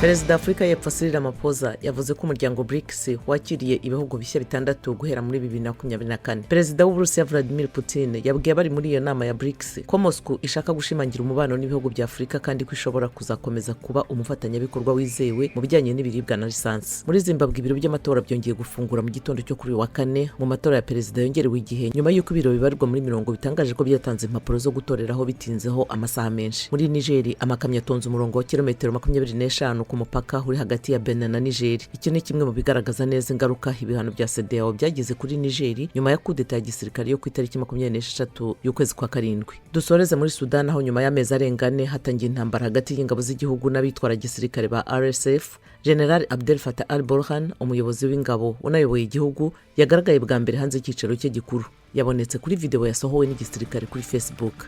Perezida wa Afurika y'Epfo Cyril Ramaphosa yavuze ko umuryango BRICS wakiriye ibihugu bishya bitandatu guhera muri 2024. Perezida w'Uburusiya Vladimir Putin yabwiye abari muri iyo nama ya BRICS ko Moscow ishaka gushimangira umubano n'ibihugu bya Afurika, kandi ko ishobora kuzakomeza kuba umufatanyabikorwa wizewe mu bijyanye n'ibiribwa na lisansi. Muri Zimbabwe, ibiro by'amatora byongeye gufungura mu gitondo cyo kuri uyu wa kane mu matora ya perezida yongerewe igihe, nyuma y'uko ibiro bibarirwa muri mirongo bitangaje ko byatanze impapuro zo gutoreraho bitinzeho amasaha menshi. Muri Nigeri, amakamyo atonze umurongo wa kilometero 25 ku mupaka uri hagati ya Benin na Nigeri. Iki ni kimwe mu bigaragaza neza ingaruka ibihano bya CEDEAO byagize kuri Nigeri nyuma ya kudeta ya gisirikare yo ku itariki 26 y'ukwezi kwa karindwi. Dusoreze muri Sudani, aho nyuma y'amezi arenga 4 hatangiye intambara hagati y'ingabo z'igihugu n'abitwara gisirikare ba RSF, General Abdel Fattah al Burhan, umuyobozi w'ingabo unayoboye igihugu, yagaragaye bwa mbere hanze y'icyicaro cye gikuru. Yabonetse kuri videwo yasohowe n'igisirikare kuri Facebook.